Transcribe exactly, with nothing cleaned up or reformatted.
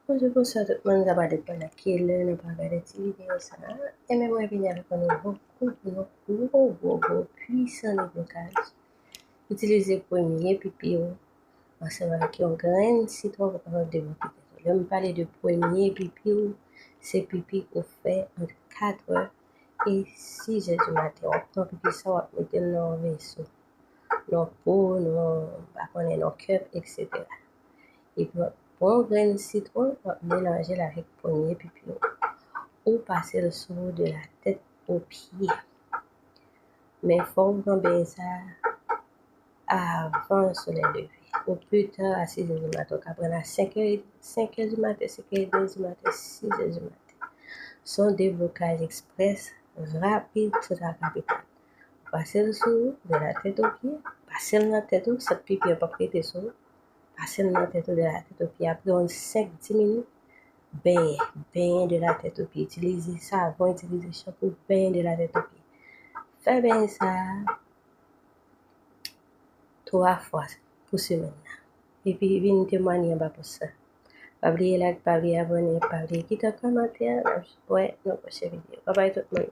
Bonjou, bonswa tout moun, sa va depann nan kilè nou pral gade ti videyo sa a. E men mwen vini avèk yon nouvo kou, yon gwo, gwo, gwo, pwisan deblokaj. Itilize premye pipi w ansanm avèk yon grenn sitwon pou kapab debloke tèt ou. Lè m pale de premye pipi w, se pipi ou fè ant katrè e sizè di maten. W ap pran pipi sa, w ap mete l nan yon veso, nan po, nan, m pa konnen, nan cup, etsetera. Epi w ap pran yon grenn sitwon, w ap melanje l avèk premye pipi w. Ou pase l sou ou de la tèt o pye. Men fò w pran beny sa a avan solèy leve. Opita a sizè di maten, ou ka pran l a senkè, senkè di maten, senkè edmi di maten, sizè di maten. Se yon deblokaj eksprès, rapid, total kapital. Pase l sou ou, de la tèt o pye, pase l nan tèt ou, sant pipi an p ap rete sou ou. Pase l nan tèt ou, de la tèt o pye. Apre yon senk dis minit, benyen, benyen de la tèt o pye. Itilize savon, itilize chanpou, benyen de la tèt o pye. Fè beny sa a twa fwa pou semèn nan. Epi vin temwanye anba pòs la. Pa bliye like, pa bliye abòne, pa bliye kite yon kòmantè. N ap wè nan pwochen videyo. Babay tout moun.